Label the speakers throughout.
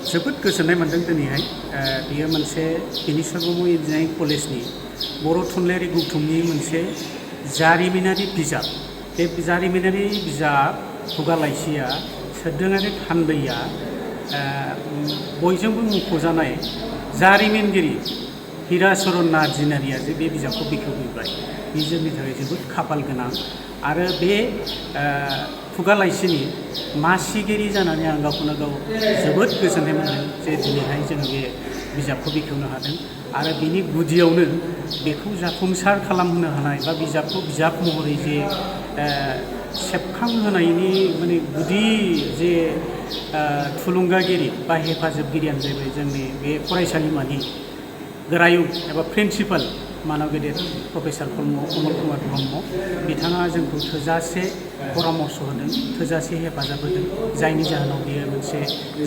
Speaker 1: जोबोद गोजोननाय मोन्दों दिनैहाय बेयो मोनसे बिनिशर्मा इन्जिनियारिं कलेजनि बर' थुनलाइयारि गौथुमनि मोनसे जारिमिनारि बिजाब। बे जारिमिनारि बिजाब खुगा लाइसिया सोरदोंआरि थान्दैया बयजोंबो मुंख'जानाय जारिमिनगिरि हिराचरन नार्जीनारिया जे बे बिजाबखौ बेखेवफैबाय, बे जोंनि थाखाय जोबोद खाफाल गोनां। आरो बे खुगा लाइसिनि मासिगिरि जानानै आं गावखौनो गाव जोबोद गोजोननाय मोन्दों जे दिनैहाय जोङो बे बिजाबखौ बेखेवनो हादों आरो बिनि गुदियावनो बेखौ जाफुंसार खालामहोनो हानाय बा बिजाबखौ बिजाब महरै जे सेबखांहोनायनि माने गुदि जे थुलुंगागिरि बा हेफाजाबगिरियानो जाहैबाय जोंनि बे फरायसालिमानि गोरायुं एबा प्रिन्सिपाल मानाव गेदेर प्रफेसर कमल कुमार ब्रह्म बिथाङा जोंखौ थोजासे परामर्श होदों, थोजासे हेफाजाब होदों, जायनि जाहोनाव बेयो मोनसे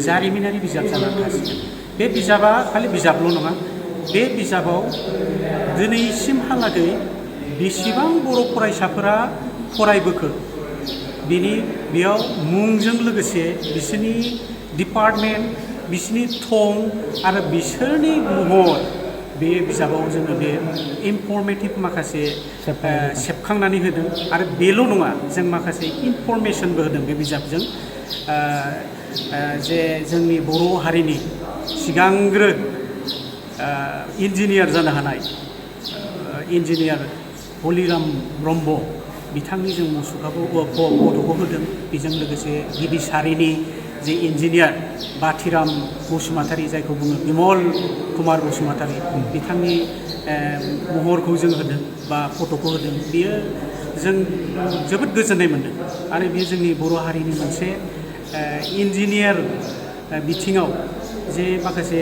Speaker 1: जारिमिनारि बिजाब जानानै थासिगोन। बे बिजाबा खालि बिजाबल' नङा, बे बिजाबाव दिनैसिमहालागै बेसेबां बर' फरायसाफोरा फरायबोखो बेयाव मुंजों लोगोसे बिसोरनि डिपार्टमेन्ट, बिसोरनि थं आरो बिसोरनि महर बे बिजाबाव जोङो बे इनफर्मेटिभ माखासे सेबखांनानै होदों। आरो बेल' नङा, जों माखासे इनफरमेसनबो होदों बे बिजाबजों जे जोंनि बर' हारिनि सिगांग्रो इन्जिनियार जानो हानाय इन्जिनियार हलिराम ब्रह्म बिथांनि जों मुसुखाखौ फट'खौ होदों। बेजों लोगोसे गिबि सारिनि जे इन्जिनियार बाथिराम बसुमतारी, जायखौ बुङो बिमल कुमार बसुमतारी, बिथांनि महरखौ जों होदों बा फट'खौ होदों। बियो जों जोबोद गोजोननाय मोन्दों आरो बेयो जोंनि बर' हारिनि मोनसे इन्जिनियार बिथिङाव जे माखासे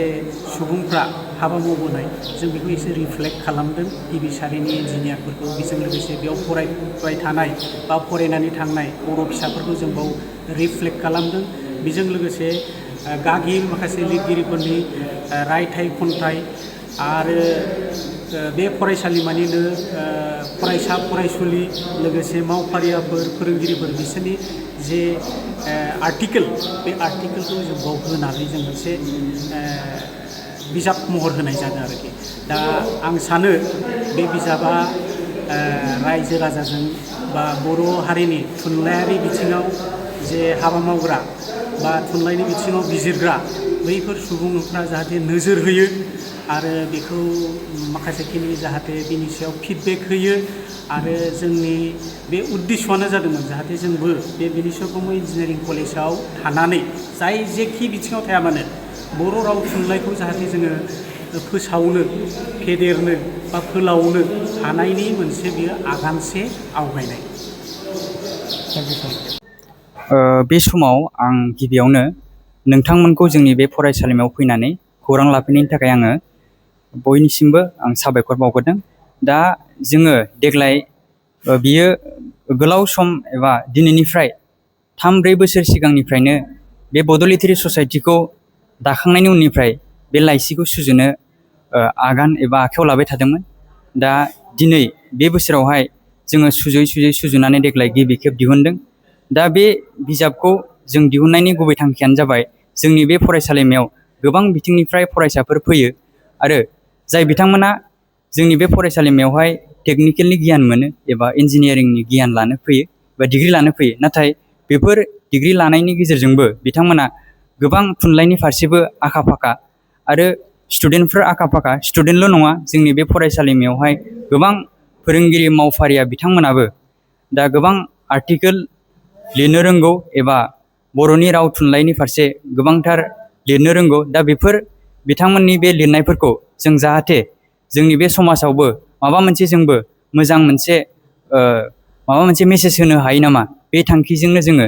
Speaker 1: सुबुंफ्रा हाबा मावबोनाय, जों बेखौ एसे रिफ्लेक्ट खालामदों गिबि सारिनि इन्जिनियारफोरखौ। बेजों लोगोसे बेयाव फरायबाय थानाय बा फरायनानै थांनाय बर' फिसाफोरखौ जों बाव रिफ्लेक्ट खालामदों। बेजों लोगोसे गागि माखासे लिरगिरिफोरनि रायथाइ खन्थाइ आरो बे फरायसालिमानिनो फरायसा फरायसुलि लोगोसे मावफारियाफोर, फोरोंगिरिफोर बिसोरनि जे आर्टिकेल, बे आर्टिकेलखौ जों बाव होनानै जों मोनसे बिजाब महर होनाय जादों आरोखि। दा आं सानो बे बिजाबा रायजो राजाजों बा बर' हारिनि थुनलाइयारि बिथिङाव जे हाबा मावग्रा बा थुनलाइनि बिथिङाव बिजिरग्रा बैफोर सुबुंफ्रा जाहाथे नोजोर होयो आरो बेखौ माखासेखिनि जाहाथे बिनि सायाव फिडबेक होयो। आरो जोंनि बे उद्देश्यआनो जादोंमोन जाहाथे जोंबो बे बिनिशर्मा इन्जिनियारिं कलेजाव थानानै जाय जेखि बिथिङाव थाया मानो बर' राव थुनलाइखौ जाहाथे जोङो फोसावनो, फेदेरनो बा फोलावनो हानायनि मोनसे बियो आगानसे आवगायनाय।
Speaker 2: बे समाव आं गिबियावनो नोंथांमोनखौ जोंनि बे फरायसालिमायाव फैनानै खौरां लाफैनायनि थाखाय आङो बयनिसिमबो आं साबायखर बावग्रोदों। दा जोङो देग्लाय बियो गोलाव सम एबा दिनैनिफ्राय 3-4 बोसोर सिगांनिफ्रायनो बे बड' लिटारेरि ससाइटिखौ दाखांनायनि उननिफ्राय बे लाइसिखौ सुजुनो आगान एबा आखायाव लाबाय थादोंमोन। दा दिनै बे बोसोरावहाय जोङो सुजुनानै देग्लाय गिबि खेब दिहुनदों। दा बे बिजाबखौ जों दिहुननायनि गुबै थांखियानो जाबाय जोंनि बे फरायसालिमायाव गोबां बिथिंनिफ्राय फरायसाफोर फैयो आरो जाय बिथांमोना जोंनि बे फरायसालिमायावहाय टेकनिकेलनि गियान मोनो एबा इन्जिनियारिंनि गियान लानो फैयो बा डिग्रि लानो फैयो। नाथाय बेफोर डिग्रि लानायनि गेजेरजोंबो बिथांमोना गोबां थुनलाइनि फारसेबो आखा फाखा आरो स्टुडेन्टफोर आखा फाखा। स्टुडेन्टल' नङा, जोंनि बे फरायसालिमायावहाय गोबां फोरोंगिरि मावफारिया बिथांमोनाबो दा गोबां आर्टिकेल लिरनो रोंगौ एबा बर'नि राव थुनलाइनि फारसे गोबांथार लिरनो रोंगौ। दा बेफोर बिथांमोननि बे लिरनायफोरखौ जों जाहाथे जोंनि बे समाजावबो माबा मोनसे जोंबो मोजां मोनसे माबा मोनसे मेसेज होनो हायो नामा, बे थांखिजोंनो जोङो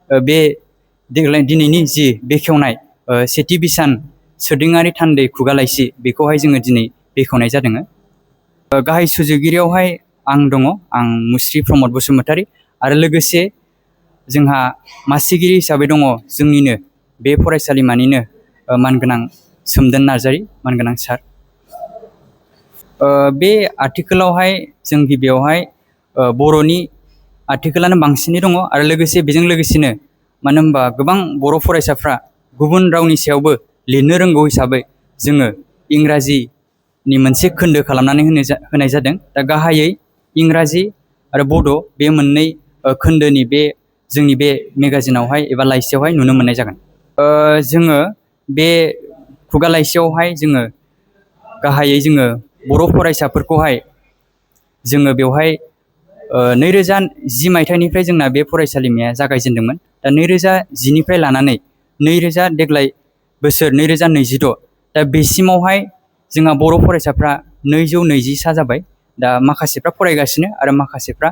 Speaker 2: बे देग्लाय दिनैनि जि बेखेवनाय सेथि बिसान सोरदिंआरि थान्दै खुगा लाइसि बेखौहाय जोङो दिनै बेखेवनाय जादों। गाहाय सुजुगिरियावहाय आं दङ, आं मुस्रि प्रमद बसुमतारी आरो लोगोसे जोंहा मासिगिरि हिसाबै दङ जोंनिनो बे फरायसालिमानिनो मानगोनां सोमदोन नार्जारी, मानगोनां सार। बे आर्टिकेलावहाय जों गिबियावहाय बर'नि आर्टिकेलानो बांसिनै दङ आरो लोगोसे बेजों लोगोसेनो मानो होनबा गोबां बर' फरायसाफ्रा गुबुन रावनि सायावबो लिरनो रोंगौ हिसाबै जोङो इंराजिनि मोनसे खोन्दो खालामनानै होनाय जादों। दा गाहायै इंराजि आरो बड' बे मोननै खोन्दोनि बे जोंनि बे मेगाजिनावहाय एबा लाइसियावहाय नुनो मोननाय जागोन। जोङो बे खुगा लाइसियावहाय जोङो गाहायै जोङो बर' फरायसाफोरखौहाय जोङो बेवहाय 2010 मायथाइनिफ्राय जोंना बे फरायसालिमाया जागायजेनदोंमोन। दा 2010निफ्राय लानानै देग्लाय बोसोर 2026 दा बेसिमावहाय जोंहा बर' फरायसाफ्रा 220सा जाबाय। दा माखासेफ्रा फरायगासिनो आरो माखासेफ्रा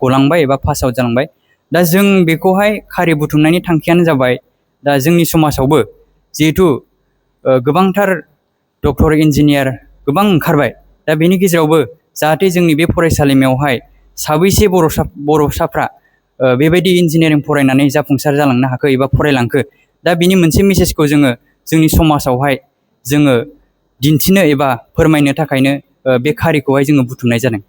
Speaker 2: गलांबाय एबा पास आउट जालांबाय। दा जों बेखौहाय खारि बुथुमनायनि थांखियानो जाबाय, दा जोंनि समाजावबो जिहेथु गोबांथार डक्टर इन्जिनियार गोबां ओंखारबाय, दा बेनि गेजेरावबो जाहाथे जोंनि बे फरायसालिमायावहाय साबैसे बर'साफ्रा बेबायदि इन्जिनियारिं फरायनानै जाफुंसार जालांनो हाखो एबा फरायलांखो, दा बिनि मोनसे मेसेजखौ जोङो जोंनि समाजावहाय जोङो दिन्थिनो एबा फोरमायनो थाखायनो बे खारिखौहाय जोङो बुथुमनाय जादों।